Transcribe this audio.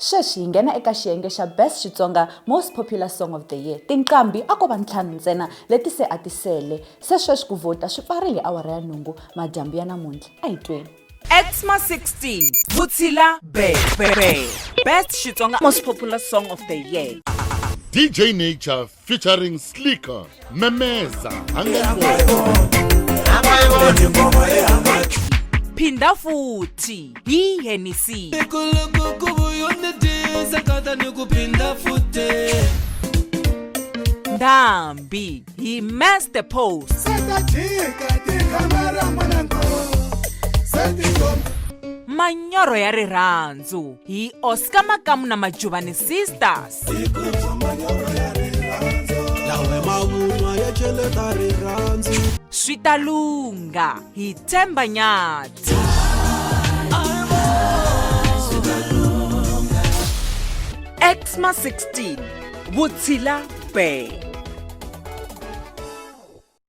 Sweswi hi nghena eka xiyenge xa Best Xitsonga Most Popular Song of the Year. Tinqambi a ko va ntlhanu ntsena leti se a ti sele. Se sweswi ku vhota swi pfarile hi awara ya nhungu madyambu ya namuntlha. A hi tweni. Exma 16 Vutshila Be Be Best Xitsonga Most Popular Song of the Year. DJ Nature featuring Slicker Memeza Phinda futhi hi Hennessy. Ndhambi hi Master Post. Manyoro ya rirhandzu hi Oscar Makamu na Majuvani Sisters. Swi ta lungha hi Themba Nyathi. Exma 16 Vutshila Be.